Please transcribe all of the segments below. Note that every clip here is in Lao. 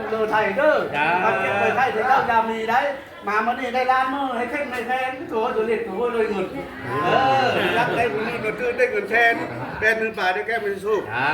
ກເລີໄທເດີ. ເຈົ້າ ເກັບໄວ້ໄທເດີເຈົ້າ ຢາມີໄດ໋. ມາມື້ນີ້ໄດ້ລ້ານມື້ ໃຫ້ເຄັ່ງໃຫ້ແພງ ໂຕໂຕເລັກໂຕໂຕເງິນ. ເອີ ຢາກໄດ້ເງິນ ກໍຄືໄດ້ເງິນແສນ ແປດໝື່ນປາຍ ໄດ້ແກ້ມີໂຊກ. ອ່າ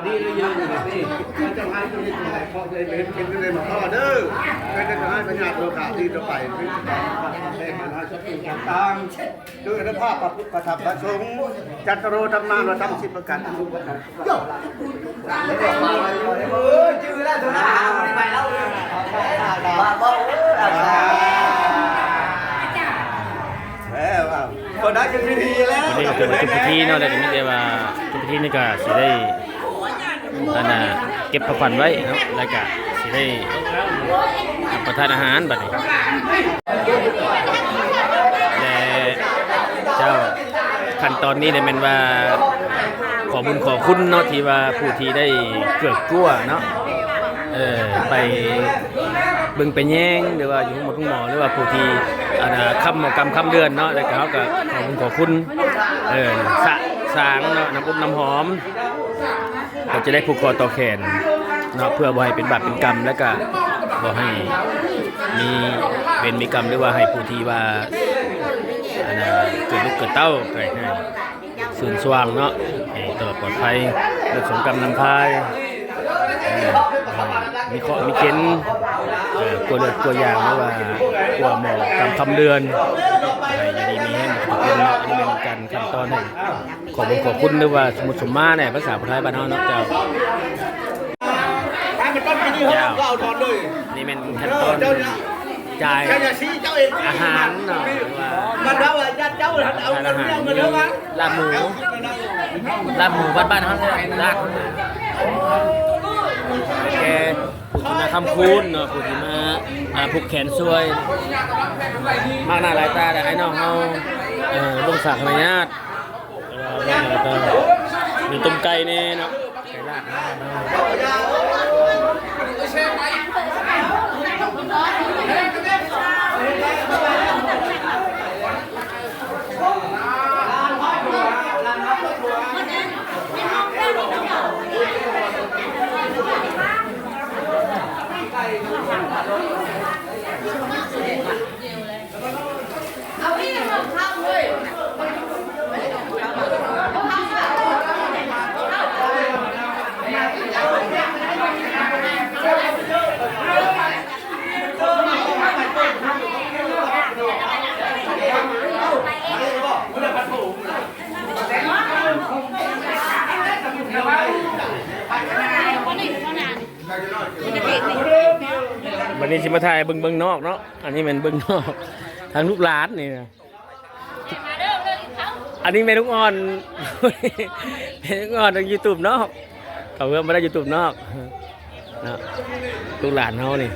ດີເລີຍ ເຈົ້າໃຫ້ໂຕເລັກໂຕໃຫຍ່ ເພາະໄດ້ເຫັນ ເຫັນໄດ້ມາພໍ້ເດີ. ໃຫ້ໄດ້ໃຫ້ພະຍາດໂລກາທີ່ຕໍ່ໄປ ໃຫ້ມັນໃຫ້ສັດຕູຕ່າງໆ ໂດຍອະນຸພາບພະພຸດທະ ພະທຳ ພະສົງ ຈັດໂຕໂຕທຳມານ ພະທຳສິບປະການ ເອີ ຈື່ແລ້ວ ໂທນະຫາ ບໍ່ໄດ້ໄປແລ້ວ ວ່າບໍ່ ເອີ ເອີ ບໍ່ໄດ້ ຄືພິທີແລ້ວ ອັນນີ້ກໍຖືວ່າຈົບພິທີເນາະ ແລ້ວກໍມີແຕ່ວ່າຈົບພິທີນີ້ກໍຊິໄດ້ ອັນນ່າ ເກັບຂອງຂວັນໄວ້ເນາະ ແລ້ວກະຊິໄດ້ຮັບປະທານອາຫານບັດນີ້. ແລະ ເຈົ້າ ຂັ້ນຕອນນີ້ແມ່ນວ່າ ຂໍບຸນຂອບຄຸນເນາະ ທີ່ວ່າຜູ້ທີ່ໄດ້ເກືອກກົວເນາະ ເອີ ໄປເບິ່ງໄປແຍງ ຫຼືວ່າຢູ່ໂຮງໝໍ ໂຮງໝໍ ຫຼືວ່າຜູ້ທີ່ ອັນນ່າ ຄ້ຳໝໍກຳຄ້ຳເດືອນເນາະ ແລ້ວກໍເຮົາກໍຂອບຄຸນຂອບຄຸນ ເອີ ສະ ສາງເນາະ ນ້ຳອົບນ້ຳຫອມ ກໍຈະໄດ້ຜູກຄໍຕໍ່ແຂນເນາະ ເພື່ອບໍ່ໃຫ້ເປັນບາບເປັນກຳ ແລ້ວກໍບໍ່ໃຫ້ມີເວນມີກຳ ຫຼືວ່າໃຫ້ຜູ້ທີ່ວ່າ ອັນນ່າ ເກີດລູກເກີດເຕົ້າ ໃຫ້ ໃຫ້ຊື່ນສວ່າງເນາະ ໃຫ້ຕະຫຼອດປອດໄພ ເລີກສົງກຳນຳພາຍ ເອີ ມີເຄາະມີເຂັນ ເອີ ກົວເລືອດກົວຢາງ ຫຼືວ່າກົວໝໍກຳຄ້ຳເດືອນ ໃຫ້ຢູ່ດີມີແຮງໝົດທຸກຄົນເນາະ ອັນນີ້ແມ່ນການຂັ້ນຕອນໃຫ້ ຂອບຄຸນຂອບຄຸນ ຫຼືວ່າສົມມຸດສົມມາແດ່ ພາສາຜູ້ໄທບ້ານເຮົາເນາະ ເຈົ້າ. ເຈົ້າ ນີ້ແມ່ນຂັ້ນຕອນຈ່າຍອາຫານເນາະ ຫຼືວ່າທານອາຫານ ມີລາບໝູ ລາບໝູບ້ານໆເຮົານີ້ແຫຼະ ລາບ ແກ່ຜູ້ທີ່ມາຄ້ຳຄູນເນາະ ຜູ້ທີ່ມາ ອ່າ ຜູກແຂນຊ່ວຍ ມາກໜ້າຫຼາຍຕາແດ່ ອ້າຍນ້ອງເຮົາ ເອີ ລົງສາຂະອະນຸຍາດ ມີຕົ້ມໄກ່ແດ່ເນາະ ໄກ່ລາດເນາະ. ບັດນີ້ຊິມາຖ່າຍເບິ່ງ ເບິ່ງນອກເນາະ ອັນນີ້ແມ່ນເບິ່ງນອກ ທາງລູກຫຼານນີ້ນະ ອັນນີ້ແມ່ລູກອ່ອນ ແມ່ລູກອ່ອນທາງຢູທູບເນາະ ເຂົ້າເຮືອນບໍ່ໄດ້ຢູທູບເນາະ ເນາະ ລູກຫຼານເຮົານີ້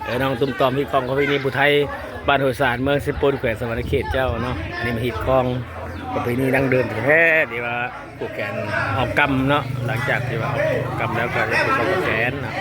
ເອີ ນ້ອງຕຸ້ມຕອມ ຮີດຄອງປະເພນີຜູ້ໄທ ບ້ານຫ້ວຍສານ ເມືອງເຊໂປນ ແຂວງສະຫວັນນະເຂດເຈົ້າເນາະ ອັນນີ້ມາຮີດຄອງປະເພນີດັ້ງເດີມແທ້ໆ ທີ່ວ່າ ຜູກແຂນອອກກຳເນາະ ຫຼັງຈາກທີ່ວ່າອອກກຳແລ້ວກໍຈະຜູກຄອຕໍ່ແຂນເນາະ